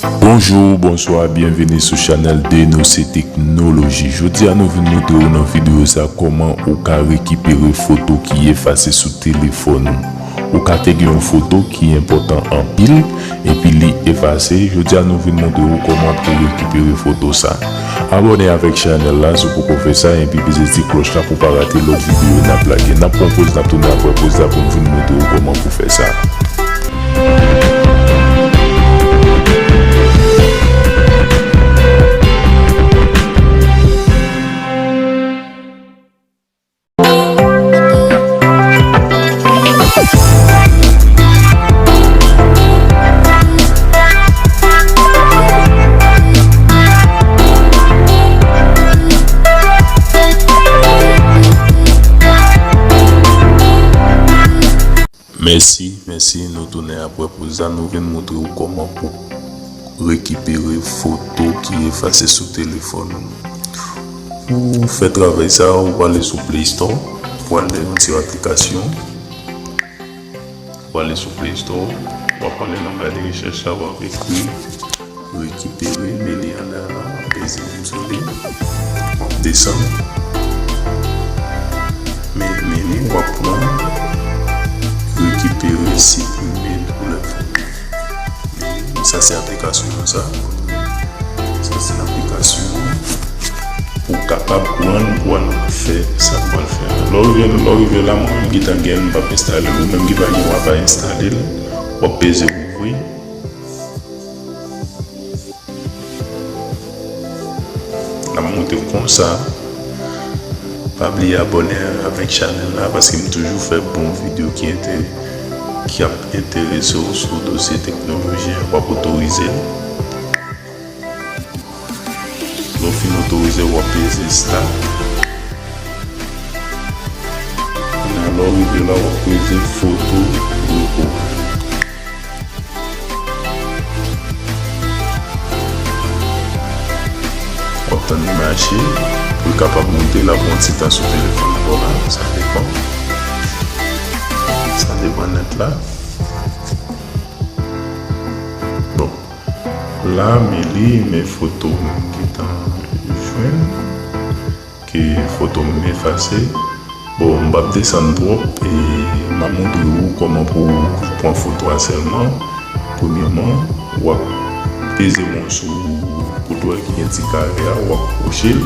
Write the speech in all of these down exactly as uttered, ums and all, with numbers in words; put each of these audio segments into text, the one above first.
Bonjou, bonswa, byenveni sou chanèl Denose Teknoloji. Jodi a nou vin montre w nan videyo sa kòman ou ka rekipere foto ki efase sou telefòn ou. Ou ka te gen yon foto ki enpòtan anpil, epi li efase. Jodi a nou vin montre w kòman pou rekipere foto sa. Abòne avèk chanèl la si w poko fè sa, epi peze ti klòch la pou w pa rate lòt videyo n ap lage. N ap pran poz, n ap tounen apre poz la pou n vin montre w kòman pou fè sa. Mèsi, mèsi, nou tounen apre poz la, nou vin montre w kòman pou rekipere foto ki efase sou telefòn ou. Pou fè travay sa, ou prale sou Play Store, ou prale yon ti aplikasyon, ou prale sou Play Store, w ap prale nan ba de rechèch la, w ap ekri rekipere, men li anlè la, w ap peze m sou li, w ap desann, men, men li, w ap pran rekipere, siprime, anlè. Sa se aplikasyon an sa. Sa se aplikasyon an pou w kapab pran pou al fè sa w pral fè a. Lè w rive, lè w rive la, mwen menm m gentan gen l, m p ap enstale l. Ou menm ki pa gen, w ap enstale l. W ap peze ouvri. N ap monte w konsa. Pa bliye abòne avèk chanèl la, paske m toujou fè bon videyo ki enterese ki ap enterese w sou dosye teknoloji an, w ap otorize l. Lè w fin otorize, w ap peze start. Kounye a, lè w rive la, w ap peze foto repo. W ap tann li mache pou l kapab monte, l ap pran ti tan sou telefòn pa w la, sa depann. Sa depann nèt la. Bon, la, men li, men foto m gentan jwenn. Ke foto m efase. Bon, m p ap desann twòp, e m ap montre w kòman pou w pran foto a sèlman. Premyèman, w ap peze men w sou kote w wè ki gen ti kare a, w ap kwoche l.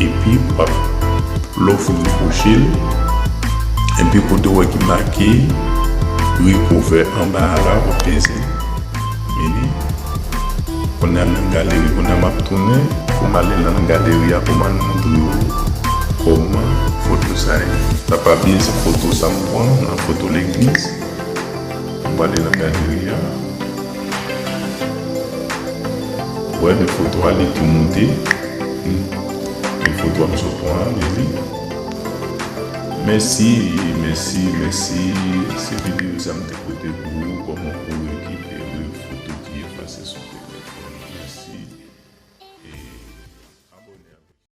Epi, w ap, lè w fin kwoche l, epi kote w wè ki make recover anba a la, w ap peze l. Vini. Kounye a nan galeri, kounye a m ap tounen pou m ale nan galeri a pou m al montre w kòman foto sa ye. Sa pa byen, se foto sa m pran nan foto legliz. M prale nan galeri a. Wè, men foto a li tou moute. Hmm. Men foto a m sot pran an, men li. Mèsi, mèsi, mèsi. Se videyo sa m te pote pou ou, kòman pou